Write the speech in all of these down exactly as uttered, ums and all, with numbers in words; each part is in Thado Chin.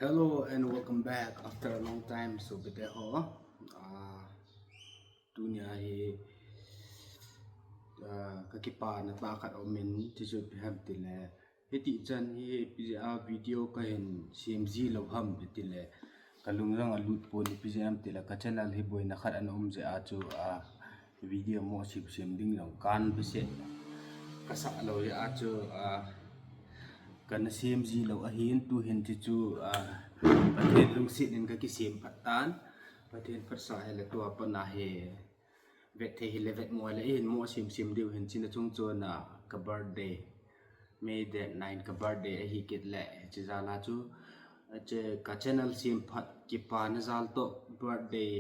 Hello and welcome back after a long time. So bete ho, ah, tunia hi, ah, ka kipana tah khat aumin, chuchu ipi ham tile, hiti chan hi ipi jeh a video kahin sem ji lou ham itile, ka lung jong alut pon, ipi jeh ham tile, ka channel hi boina khat ana um jeh a chu, ah, video mo sem sem ding jong kan be se. Ka sah lou jeh a chu, ah, kana sem ji lou ahin, tuhin chuchu, ah, Pathen lungset in ka kisem phat tan. Pathen phatsah hile tua pat na hi vet thei hile vet mo le, ihin mo sem sem diu hin, chuna chung chon a ka birthday, May date nine ka birthday ahi kit le, hiche jal a chu, hiche ka channel sem phat, kipana jal toh birthday,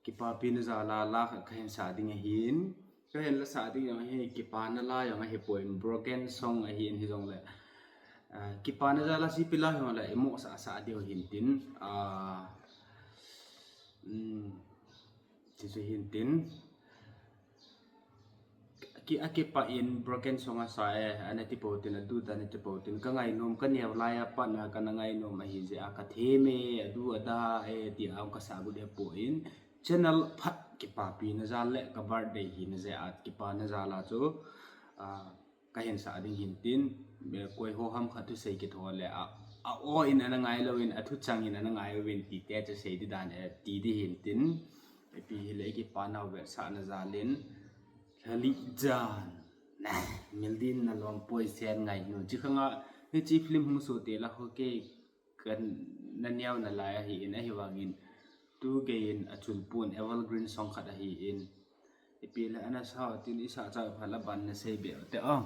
kipapina jal a la khat kahin sah ding ahin. Kahin la sah ding jong hi kipana la jong ahipoi, broken song ahin, hijongle, ah, kipana jal a sipi la jongle imo sah sah diu hin tin, ah, um, chuchu hin tin, ki, akipah in broken song asa e, ana ti pou tin, adu da ana ti pou tin, ka ngainom, ka neo lai a pat na kana ngainom ahi jeh a, ka them e, adu ada e, ti a ka sah got e poi. Channel phat kipapina jal le ka birthday hina jeh a, kipana jal a chu, ah, kahin sah ding hin tin, eh, koi ho ham khat thusei kithou le, a, a o in ana ngai louvin, athu chang in ana ngai louvin, ti te chu sei di dan, eh, ti di hin tin, ipi hile i kipanau vetsahna jal in, lhalih jan, na, mildin na lom poi sen ngainu, chi khang a, hiche film hung soh te la ho kei, kana neo nalai ahin, ahivangin, tu gei in achul pon, evergreen song khat ahin, ipi le ana sa tin, i sah chai phat la ban na sei be te o.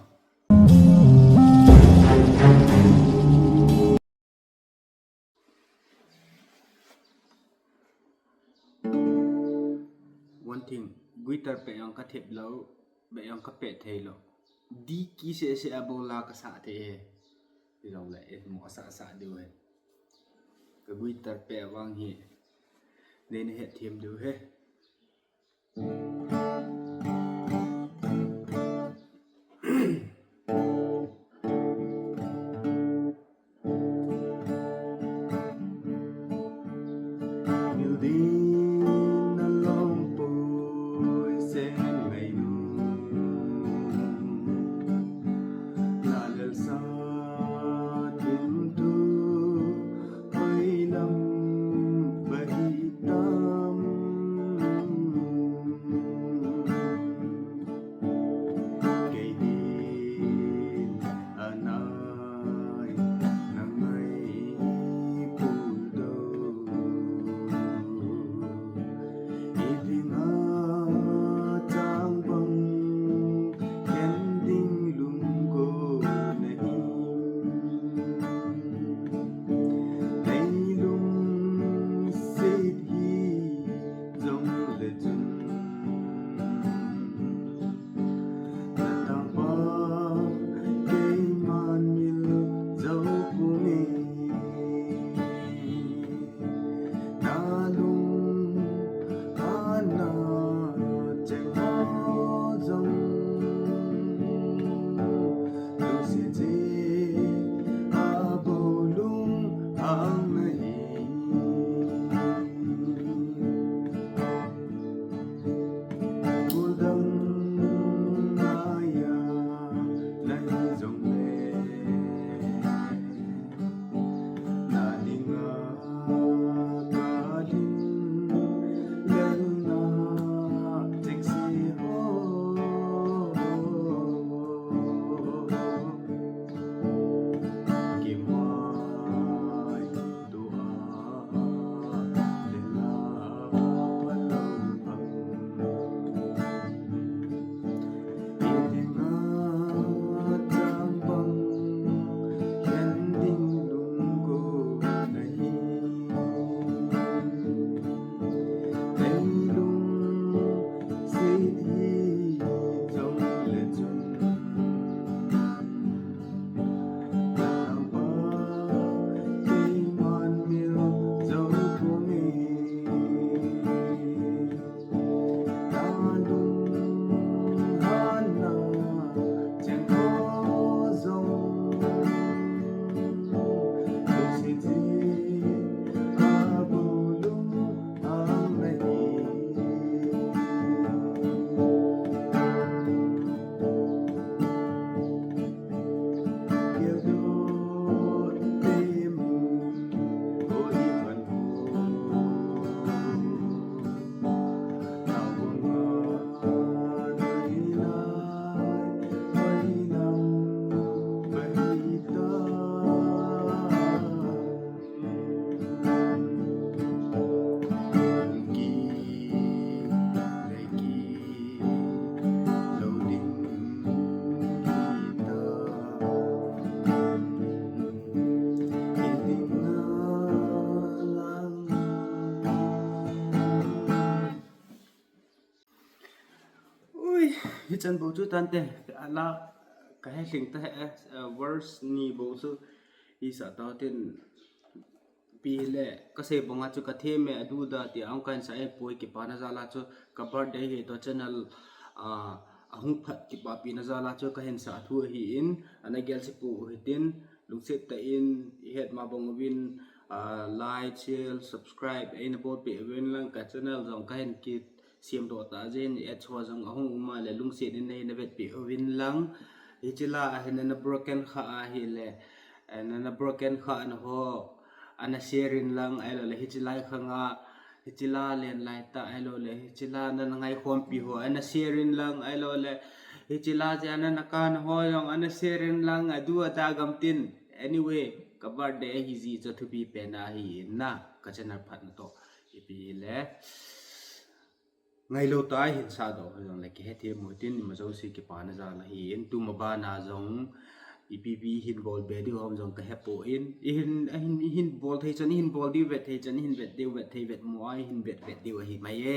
One thing, guitar pet jong ka thep lou, beh jong ka pet thei lou. D key seh seh a bol a ka sah thei e. Hijongle, eh, mo sah sah diu ahi. Ka guitar pet vang hi, nei na het them diu ahi. Mildin na lom poi sen ngainu, la lel sa tin tu, oi lam ba hitam. Chan bou chu tante, ala kahe lhing ta he, verse ni bou chu isah tau tin, ipi le kasei banga chu kathem e, adu da ti ang kahin sa e poi, kipana jala chu ka birthday hi toh channel ahung phat kipapina jala chu kahin sa thu ahin, ana gel si pu hitin, lungset tah in ihet ma bang uvin like, share, subscribe eina bolpeh uvin lang, ka channel jong kahin kisiamdoh ta jin, ads ho jong ahung um a le lungset in neina vetpeh uvin lang. Hiche la ahin ana broken kha ahile, ana broken kha na ho ana share in lang, ahiloule hiche lai khanga hiche la len lai tah, ahiloule hiche la nana ngaikhompi ho ana share in lang, ahiloule hiche la jeh a nana kana ho jong ana share in lang, adu ada gam tin. Anyway, ka birthday ahiji chu thupi pen ahi in na, ka channel phatna toh ipi le ngailou tah a hin sahdoh ho jongle kihethem u hitin, ima jouse kipana jal ahin, tuma bana jong ipi ipi ihin bol be diu ham jong kahepoi, ihin bol thei chan ihin bol diu, vet thei chan ihin vet diu, vet thei vet mo a ihin vet vet diu ahi mai e.